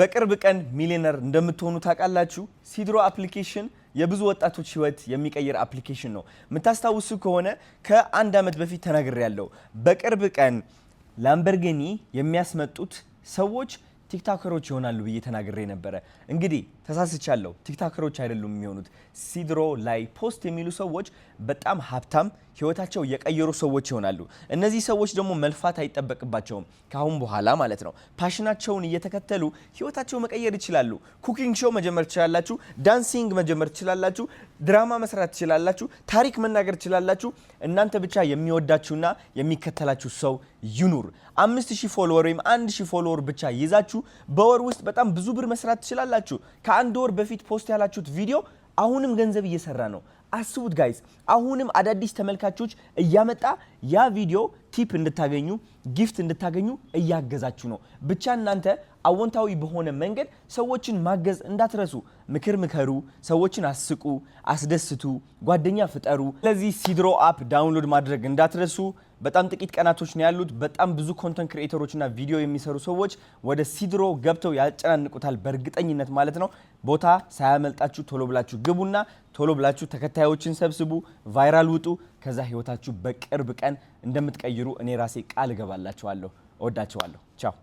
በቅርብ ቀን ሚሊዮነር እንደምትሆኑ ታውቃላችሁ። ሲድሮ application የብዙ ወጣቶች ህይወት የሚቀይር application ነው። የምታስታውሱ ከሆነ ከአንድ ዓመት በፊት ተናግሬያለሁ። በቅርብ ቀን ላምበርጊኒ የሚያስመጡት ሰዎች ቲክቶከሮች ይሆናሉ ብዬ ተናግሬ ነበረ። እንግዲህ ተሳስቻለሁ። ቲክቶከሮች አይደሉም የሚሆኑት። ሲድሮ ላይ post የሚሉ ሰዎች በጣም ሀብታም፣ ህይወታቸው የቀየሩ ሰዎች ይሆናሉ። እነዚህ ሰዎች ደግሞ መልፋት አይጠበቅባቸውም ከአሁን በኋላ ማለት ነው። Passion ኣቸውን እየተከተሉ ህይወታቸው መቀየር ይችላሉ። Cooking show መጀመር ትችላላችሁ። Dancing መጀመር ትችላላችሁ። ድራማ መስራት ትችላላችሁ። ታሪክ መናገር ትችላላችሁ። እናንተ ብቻ የሚወዳችሁና የሚከተላችሁ ሰው ይኑር። 5,000 follower ወይም 1,000 follower ብቻ ይዛችሁ በወር ውስጥ በጣም ብዙ ብር መስራት ትችላላችሁ። ከአንድ ወር በፊት post ያላችሁት ቪዲዮ አሁንም ገንዘብ እየሰራ ነው። አስቡት guys፣ አሁንም አዳዲስ ተመልካቾች እያመጣ ያ ቪዲዮ tip እንድታገኙ፣ gift እንድታገኙ እያገዛችሁ ነው። ብቻ እናንተ አዎንታዊ በሆነ መንገድ ሰዎችን ማገዝ እንዳትረሱ። ምክር ምከሩ፣ ሰዎችን አስቁ፣ አስደስቱ፣ ጓደኛ ፍጠሩ። ስለዚህ ሲድሮ app download ማድረግ እንዳትረሱ። በጣም ጥቂት ቀናቶች ነው ያሉት። በጣም ብዙ content creator ኦች እና ቪዲዮ የሚሰሩ ሰዎች ወደ ሲድሮ ገብተው ያጨናንቁታል በእርግጠኝነት ማለት ነው። ቦታ ሳያመልጣችሁ ቶሎ ብላችሁ ግቡና ቶሎ ብላችሁ ተከታዮችን ሰብስቡ፣ viral ውጡ። ከዛ ህይወታችሁ በቅርብ ቀን እንደምትቀይሩ እኔ ራሴ ቃል እገባላችኋለሁ። እወዳችኋለሁ። ቻው።